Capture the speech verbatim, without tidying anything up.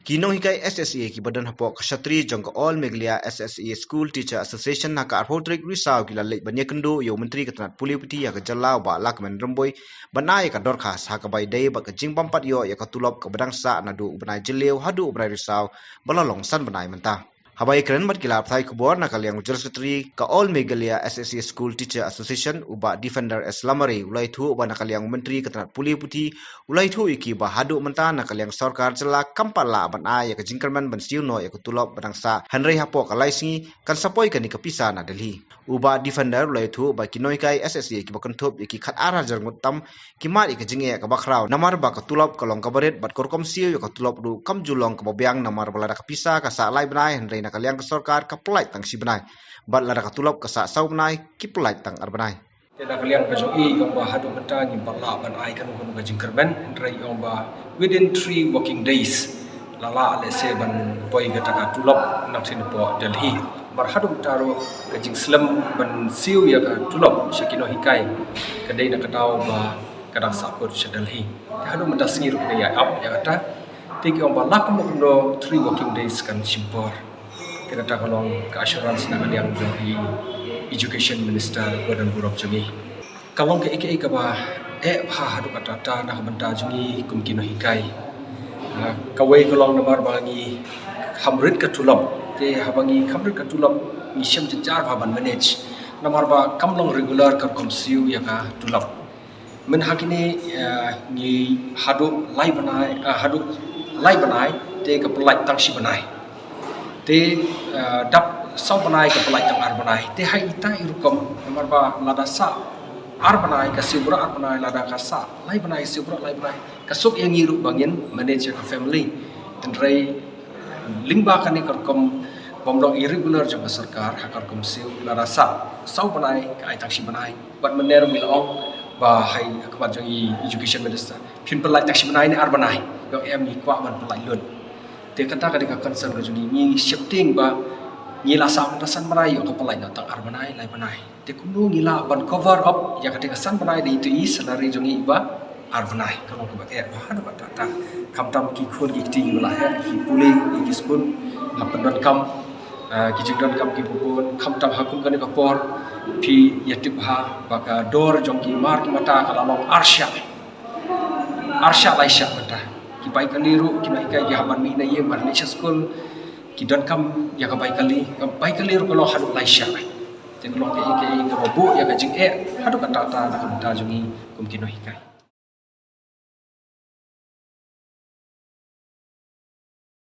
Ki nonghikai S S A kiba don hapoh ka shatri jong ka All Meghalaya S S A School Teacher Association ha ka arphew tarik Risaw ki la leit ban ïakynduh ïa u Myntri ka tnat pule puthi ha ka jylla u Bah Lahkmen Rymbui ban ai ïa ka dorkhas ha kaba ïadei bad ka jingbym pat ïoh ïa ka tulop kaba dang sah naduh u bnai Jylliew haduh u bnai Risaw ba la long san bnai mynta. Haba ïakren bad ki lad pathai khubor na ka liang u General Secretary ka All Meghalaya S S A School Teacher Association u Bah Defender S Lamare u la ïathuh ba na ka liang u Myntri ka tnat pule puthi u la ïathuh ïa ki ba haduh mynta na ka liang sorkar jylla kam pat lah ban ai ïa ka jingkyrmen ban siew noh ïa ka tulop ba dang sah, hynrei hapoh ka lai sngi kan sa poi kane ka pisa na Delhi. U Bah Defender u la ïathuh ba ki nonghikai S S A kiba kynthup ïa ki khatar hajar ngut tam ki mad ïa ka jingeh kaba khraw namar ba ka tulop ka long kaba rit bad ka rukom siew ïa ka tulop ruh kam ju long kaba biang namar ba lada ka pisa ka sah lai bnai hynrei na ka liang ka sorkar ka pyllait tang shi bnai, bad lada ka tulop ka sah saw bnai ki pyllait tang ar bnai. Te na ka liang ka jong i, ong ba haduh mynta ngim pat lah ban ai kano kano ka jingkyrmen, hynrei ong ba within three working days la lah lehse ban poi kata ka tulop na ka shnong hapoh Delhi. Namar haduh mynta ruh ka jingslem ban siew ïa ka tulop sha ki nonghikai ka dei na ka daw ba ka dang sahkut sha Delhi. Te haduh mynta sngi ruh ka dei ïa ap ïa kata. Te ki ong ba la kumno kumno three working days kan shim por. Te kata ka long ka assurance na ka liang jong i Education Minister ba don burom jong i. Ka long kaei kaei kaba eh bha haduh katta katta na ka bynta jong i kum ki nonghikai. Ah, kawei ka long namar ba ngi kham rit ka tulop. Te haba ngi kham rit ka tulop ngi shem jynjar bha ban manage. Namar ba kam long regular ka rukom siew ïa ka tulop. Mynta kine, eh, ngi haduh lai bnai, eh, haduh lai bnai te ka pyllait tang shi bnai. Te, eh, dap saw bnai ka pyllait tang ar bnai. Te ha ita i rukom namar ba lada sah ar bnai ka siew baroh ar bnai, lada ka sah lai bnai ka siew baroh lai bnai. Ka suk ïa ngi ruh ba ngin manage ïa ka family. Hynrei lyngba kane ka rukom bym long irregular jong ka sorkar ha ka rukom siew, lada sah saw bnai ka ai tang shi bnai. Bad mynne ruh ngi la ong ba ha khmat jong i Education Minister phin pyllait tang shi bnai ne ar bnai. Ong em, ngi kwah ban pyllait lut. Te kata ka dei ka concern ka jong ngi, ngi sheptieng ba ngi la sah mynta san bnai, ïoh ka pyllait noh tang ar bnai, lai bnai. Te kumno ngi lah ban cover up ïa kata ka san bnai da ito i salary jong i ba ar bnai. Ka long kaba eh bha haduh katta katta. Khamtam ki khun ki kti kiba la heh ki pule ïa ki skul, la pyndonkam, ah, ki jingdonkam kiba bun, khamtam ha kum kane ka por phi ïatip bha ba ka dor jong ki mar ki mata ka la long ar shah. Ar shah lai shah mynta. Ki bai kali ruh ki nonghikai ki hap ban mih na ïing ban mih sha skul, ki donkam ïa ka bai kali, ka bai kali ruh ka long haduh lai shah. Te ka long kaei kaei kaba buh ïa ka jingeh haduh katta katta na ka bynta jong ngi kum ki nonghikai.